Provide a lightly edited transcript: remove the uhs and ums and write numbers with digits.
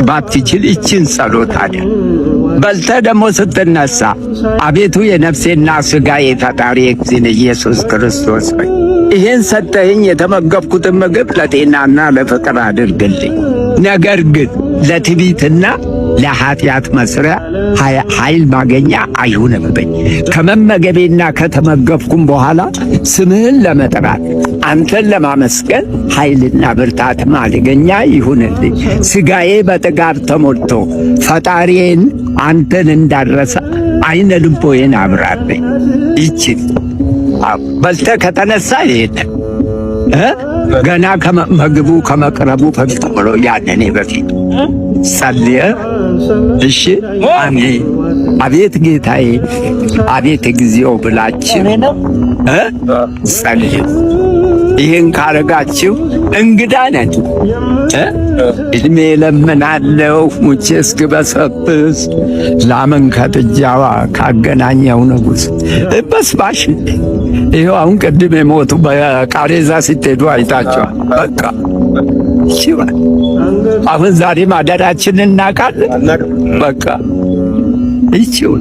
ባትችል ይችን ጸሎት አድርግ። በልተህ ደግሞ ስትነሳ አቤቱ የነፍሴና ሥጋዬ ፈጣሪ እግዚእነ ኢየሱስ ክርስቶስ ሆይ፣ ይህን ሰጠኸኝ፣ የተመገብኩትን ምግብ ለጤናና ለፍቅር አድርግልኝ። ነገር ግን ለትዕቢትና ለኃጢአት መስሪያ ኃይል ማገኛ አይሁንብኝ። ከመመገቤና ከተመገብኩም በኋላ ስምህን ለመጥራት፣ አንተን ለማመስገን ኃይልና ብርታት ማገኛ ይሁንልኝ። ሥጋዬ በጥጋብ ተሞልቶ ፈጣሪዬን አንተን እንዳረሳ አይነ ልቦዬን አብራልኝ። ይችን በልተህ ከተነሳ ይሄን ገና ምግቡ ከመቅረቡ በፊት ብሎ ያንን በፊት ጸልየ፣ እሺ አሜን፣ አቤት ጌታዬ፣ አቤት እግዚኦ ብላችሁ ጸልዩ። ይህን ካረጋችሁ እንግዳ ነን። እድሜ ለምናለው ሙቼ እስክበሰብስ ላምን ከጥጃዋ ካገናኘው ንጉሥ በስባሽ። ይኸው አሁን ቅድም የሞቱ በቃሬዛ ስትሄዱ አይታቸዋል። በቃ አሁን ዛሬ ማደራችንን እናውቃለን። በቃ ይቺው።